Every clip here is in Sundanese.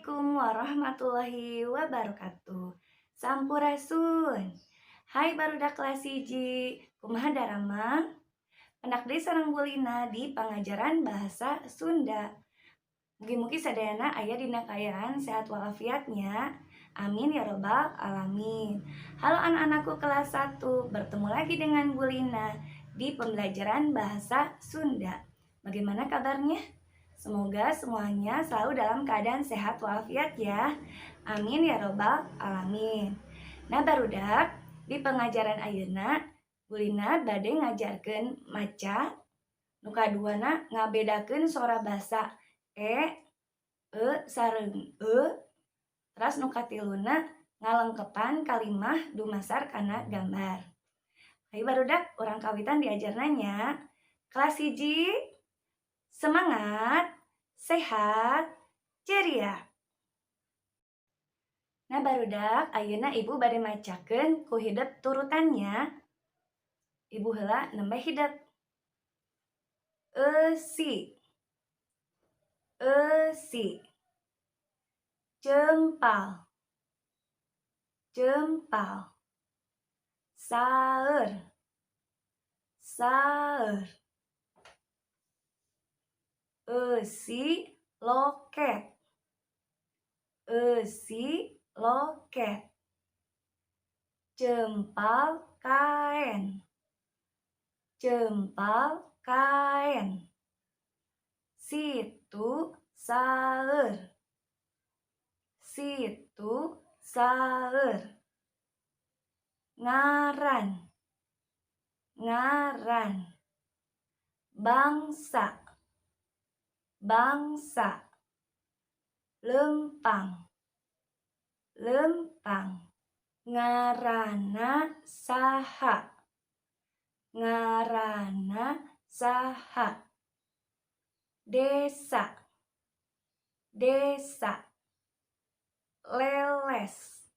Assalamualaikum warahmatullahi wabarakatuh. Sampurasun. Hai barudak kelas 1, kumaha daramang? Pendak deui sareng Bu Lina di pangajaran bahasa Sunda. Mugi-mugi sadayana aya dina kaayaan sehat walafiat nya. Amin ya robbal alamin. Halo anak-anakku kelas 1, bertemu lagi dengan Bu Lina di pembelajaran bahasa Sunda. Bagaimana kabarnya? Semoga semuanya selalu dalam keadaan sehat walafiat ya. Amin ya robbal alamin. Nah barudak, di pengajaran ayeuna Bu Lina bade ngajarkeun maca, nu kaduana ngabedakeun sora basa e, e sareng e, teras nu katiluna ngalengkepan kalimah dumasar kana gambar. Ayo barudak, urang kawitan diajarna nya. Kelas 1, semangat, sehat, ceria. Nah barudak, ayeuna Ibu bade macakeun ku hidep turutannya. Ibu heula nembe hidep. Eusi, eusi, cempal, cempal, saeur, saeur, eusi loket, eusi loket, cempal kaen, cempal kaen, situ saeur, situ saeur, ngaran, ngaran, bangsa, bangsa, lempang, lempang, ngaranna saha, ngaranna saha, desa, desa, leles,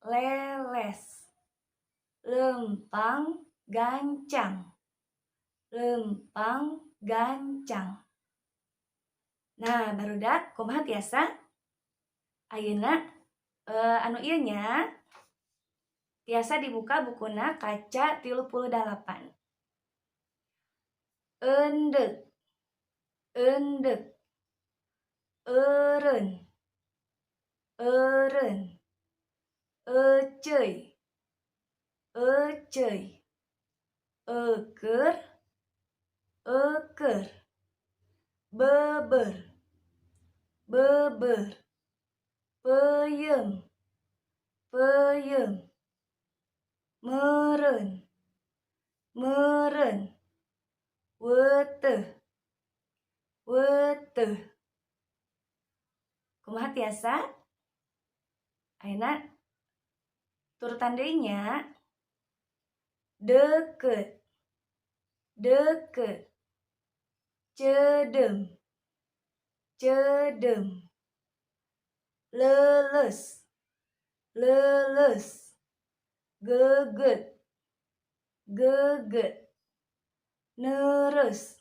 leles, lempang gancang, lempang gancang. Nah, barudak, kumaha, tiasa? Ayeuna anu ieu nya tiasa dibuka bukuna kaca 38. Eundeuk, eundeuk, eureun, eureun, eceuy, eceuy, euker, euker, beubeur, beubeur, peuyeum, peuyeum, meureun, meureun, weuteuh, weuteuh. Kumaha, tiasa? Ayeuna turutan deui nya. Deukeut, deukeut, ceudeum, ceudeum, leuleus, leuleus, geugeut, geugeut, neureus,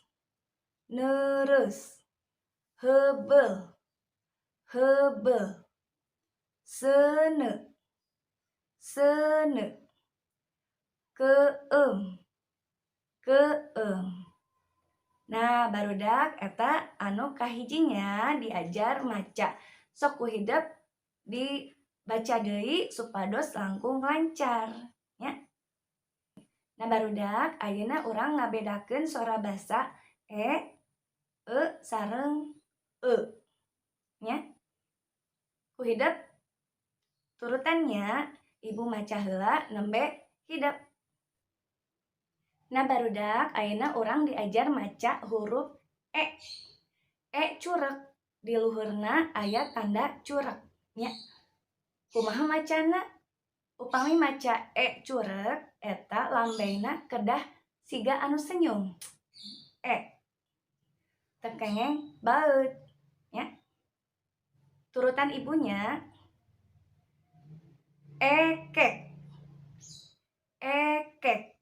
neureus, heubeul, heubeul, seuneu, seuneu, keueum, keueum. Nah, barudak, eta anu kahijinya diajar maca. Sok ku hidep dibaca deui supados langkung lancar nya. Nah barudak, ayeuna urang ngabedakeun sora basa e, e sareng e nya. Ku hidep turutannya, Ibu maca heula nembe hidep. Nah barudak, ayeuna urang diajar maca huruf e. E curek, di luhurna aya tanda curek nya. Kumaha macana? Upami maca e curek eta lambeyna kedah siga anu senyum. E. Teu kengeng baeud nya. Turutan Ibu nya. Ekek, ekek,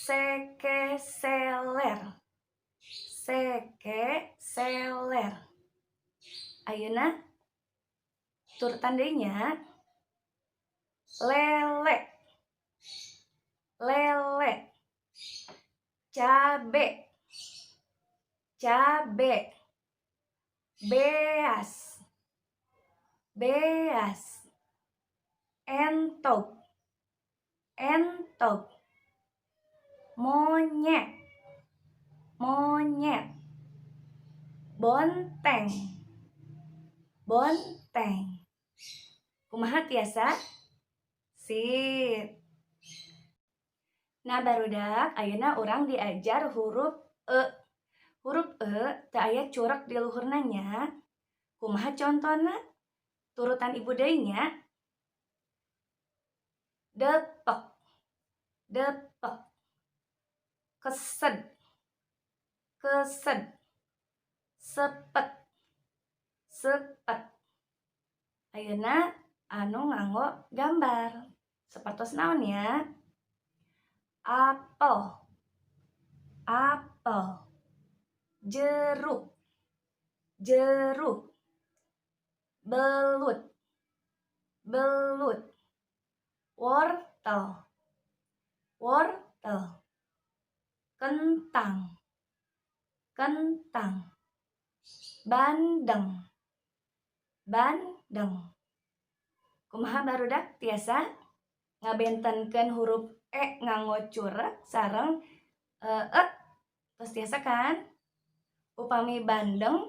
seke seler, seke seler. Ayeuna turutan deui nya. Lele, lele, cabe, cabe, beas, beas, entog, entog, monyet, monyet, bonteng, bonteng. Kumaha, tiasa? Sip. Nah, barudak, ayeuna urang diajar huruf E. Huruf E teu aya curek di luhurna nya. Kumaha contona? Turutan ibu deui nya. Depek, depek, kesed, kesed, sepet, sepet. Ayeuna anu nganggo gambar. Sapertos naon ya? Apel, apel, jeruk, jeruk, belut, belut, wortel, wortel, kentang, kentang, bandeng, bandeng. Kumaha, barudak, tiasa ngabentenkeun huruf E nganggo curek sareng E? Tos tiasa kan? Upami bandeng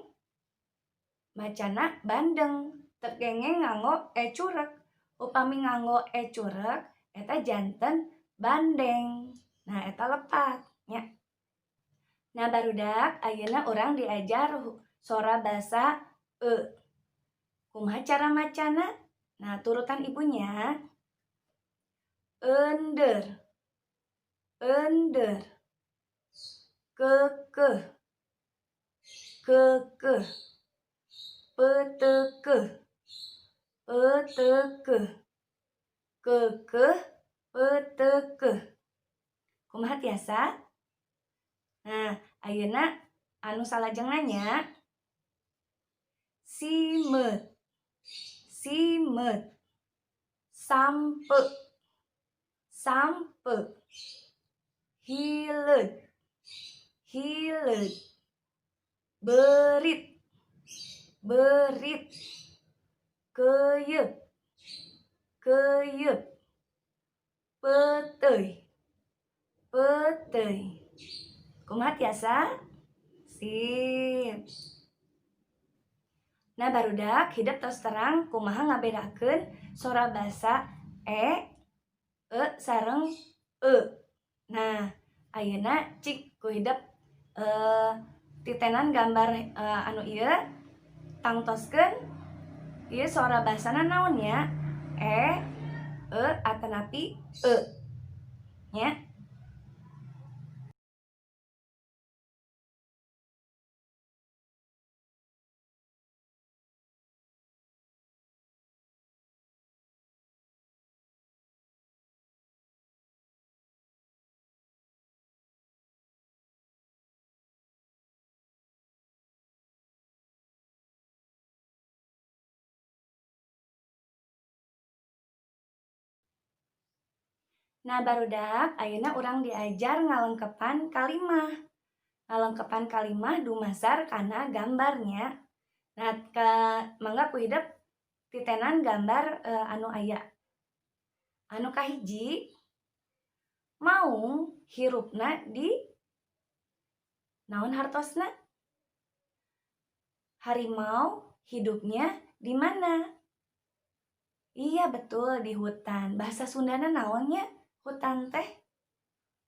macana bandeng, teu kenging nganggo E curek. Upami nganggo E curek eta janten bandeng. Nah, eta lepat nya. Nah, barudak, ayeuna urang diajar sora basa E. Kumaha cara macana? Nah, turutan ibu nya. Ender, ender, keukeuh, keukeuh, peuteukeuh, peuteukeuh, keukeuh, peuteukeuh. Kumaha, tiasa? Nah, ayeuna anu salajengna nya. Simeut, simeut, sampeu, sampeu, hileud, hileud, beurit, beurit, keuyeup, keuyeup, peuteuy, peuteuy. Kumaha, tiasa? Sip. Nah, barudak, hidep tos terang kumaha ngabedakeun sora basa E, E sareng E. Nah, ayeuna cik ku hidep titenan gambar anu ieu, tangtoskeun ieu sora basana naon nya? E, E atanapi E nya. Nah, barudak, ayeuna urang diajar ngalengkepan kalimah. Ngalengkepan kalimah dumasar kana gambarnya. Nah, ke mangga ku hidep titenan gambar anu aya. Anu kahiji, maung hirupna di naon hartosna? Harimau hidupnya di mana? Iya, betul, di hutan. Bahasa Sundana naonnya hutan teh?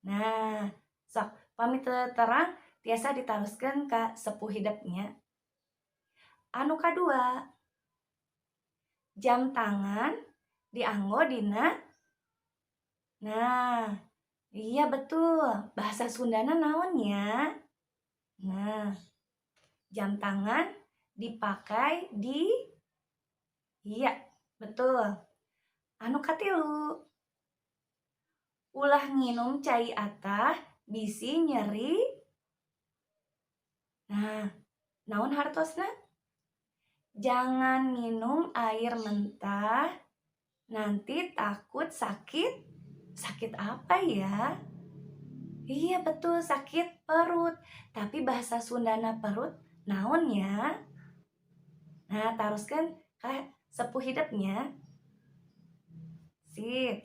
Nah, sok pami terang tiasa ditaroskeun ka sepuh hidepnya. Anu kadua, jam tangan dianggo dina. Nah, iya betul. Bahasa Sundana naonnya? Nah, jam tangan dipakai di. Iya, betul. Anu katilu, ulah nginum cai atah bisi nyeri. Nah, naon hartosna? Jangan minum air mentah, nanti takut sakit. Sakit apa ya? Iya betul, sakit perut. Tapi bahasa Sundana perut naon ya? Nah, taroskeun ka sepuh hidep nya. Sip.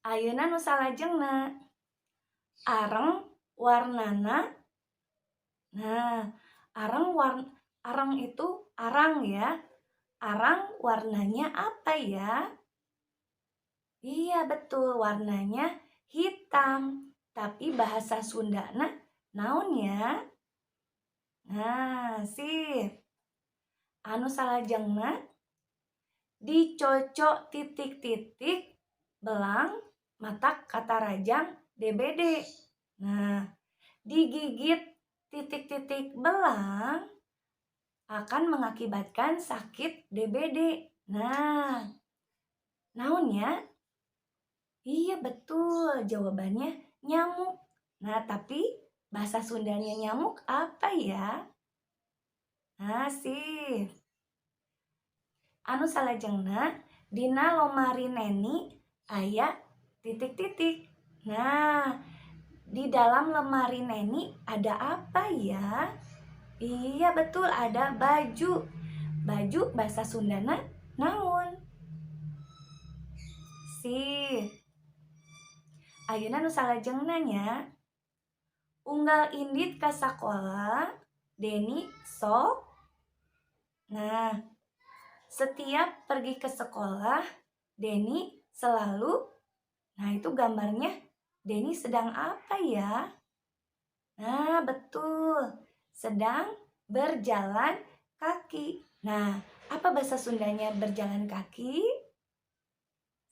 Ayeuna nu salajengna. Areng warnana. Nah, areng itu arang ya. Arang warnanya apa ya? Iya betul, warnanya hitam. Tapi bahasa Sundana naon ya? Nah, sip. Anu salajengna, dicocok titik-titik belang matak katarajang DBD. Nah, digigit titik-titik belang akan mengakibatkan sakit DBD. Nah, naon ya? Iya betul, jawabannya nyamuk. Nah, tapi bahasa Sundanya nyamuk apa ya? Nah, sip. Anu salajengna, dina lomari Neni aya titik-titik. Nah, di dalam lemari Neni ada apa ya? Iya betul, ada baju. Baju bahasa Sundana naon? Sip. Ayeuna nu salajengna nya. Unggal indit ka sakola, Deni sok. Nah, setiap pergi ke sekolah, Deni selalu. Nah, itu gambarnya Deni sedang apa ya? Nah, betul. Sedang berjalan kaki. Nah, apa bahasa Sundanya berjalan kaki?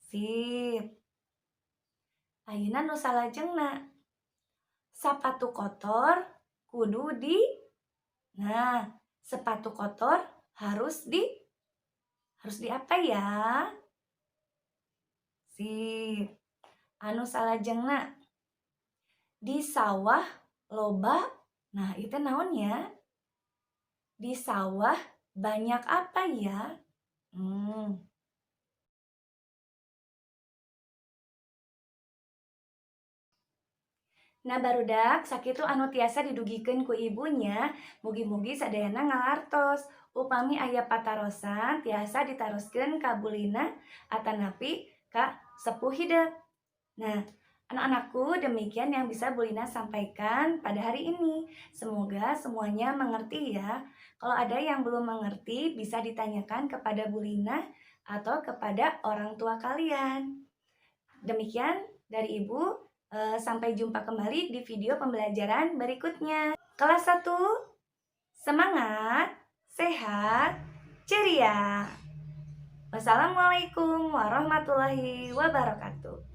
Sip. Ayeuna nu salajengna. Sapatu kotor kudu di. Nah, sepatu kotor harus di apa ya? Sip. Anu salajengna. Di sawah loba. Nah, itu naon ya? Di sawah banyak apa ya? Nah, barudak, sakitu anu tiasa didugikeun ku ibu nya, mugi-mugi sadayana ngalartos. Upami aya patarosan tiasa ditaroskeun ka Bulina atanapi ka sepuh hidep. Nah, anak-anakku, demikian yang bisa Bulina sampaikan pada hari ini. Semoga semuanya mengerti ya. Kalau ada yang belum mengerti, bisa ditanyakan kepada Bulina atau kepada orang tua kalian. Demikian dari Ibu. Sampai jumpa kembali di video pembelajaran berikutnya. Kelas 1, semangat, sehat, ceria. Wassalamualaikum warahmatullahi wabarakatuh.